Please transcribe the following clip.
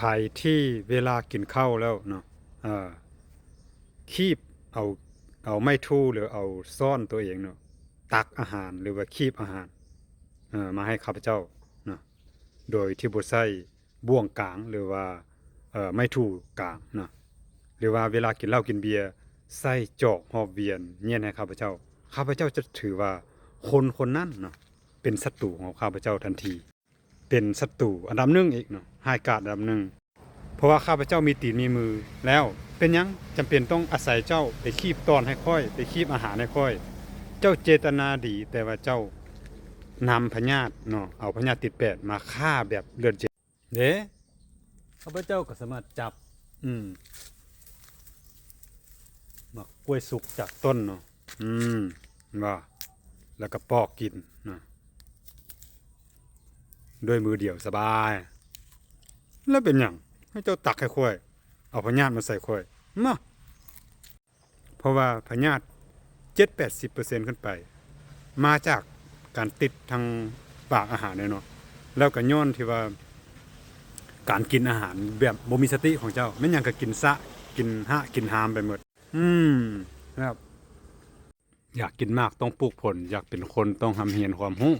ໃຜທີ່ເວລາກິນເຂົ້າແລ້ວເນາະ ເອີ ຄີບເອົາ ເອົາໄມ້ຖູ່ ຫຼືເອົາຊ້ອນຕົວເອງເນາະ ຕັກອາຫານ ຫຼືວ່າຄີບອາຫານ ເອີ ມາໃຫ້ຂ້າພະເຈົ້າເນາະ ໂດຍທີ່ບໍ່ໃຊ້ບ່ວງກາງ ຫຼືວ່າ ເອີ ໄມ້ຖູ່ກາງເນາະ ຫຼືວ່າເວລາກິນເຫຼົ້າກິນເບຍ ໃຊ້ຈອກຮອບວຽນ ຍ່ຽນໃຫ້ຂ້າພະເຈົ້າ ຂ້າພະເຈົ້າຈະຖືວ່າຄົນຄົນນັ້ນເນາະ ເປັນສັດຕູຂອງຂ້າພະເຈົ້າທັນທີ ເປັນສັດຕູອັນດັບໜຶ່ງອີກເນາະ ຮ້າຍກາດອັນດັບໜຶ່ງ ເພາະວ່າຂ້າພະເຈົ້າມີຕີນມີມືແລ້ວ ເປັນຫຍັງຈຳເປັນຕ້ອງອາໄສເຈົ້າໄປຄີບຕ້ອນໃຫ້ຂ້ອຍ ໄປຄີບອາຫານໃຫ້ຂ້ອຍ? ເຈົ້າເຈຕະນາດີ ແຕ່ວ່າເຈົ້ານຳພະຍາດເນາະ ເອົາພະຍາດຕິດແປດມາຂ້າແບບເລືອດເຢັນເດ້. ຂ້າພະເຈົ້າກໍສາມາດຈັບ ອືມ ໝາກກ້ວຍສຸກຈາກຕົ້ນເນາະ ອືມ ເຫັນບໍ່? ແລ້ວກໍປອກກິນນະ ດ້ວຍມືດຽວສະບາຍ. ແລ້ວເປັນຫຍັງໃຫ້ເຈົ້າຕັກໃຫ້ຂ້ອຍ ເອົາພະຍາດມາໃສ່ຂ້ອຍມາ? ເພາະວ່າພະຍາດເຈັດແປດສິບເປີເຊັນຂຶ້ນໄປ ມາຈາກການຕິດທາງປາກອາຫານເນາະ ແລ້ວກໍຍ້ອນທີ່ວ່າການກິນອາຫານແບບບໍ່ມີສະຕິຂອງເຈົ້າ ແມ່ນຫຍັງກໍກິນຊະ ກິນຮະ ກິນຮາມໄປໝົດ. ອືມ ແບບ ຢາກກິນໝາກຕ້ອງປູກຜົນ ຢາກເປັນຄົນຕ້ອງຮ່ຳຮຽນຄວາມຮູ້.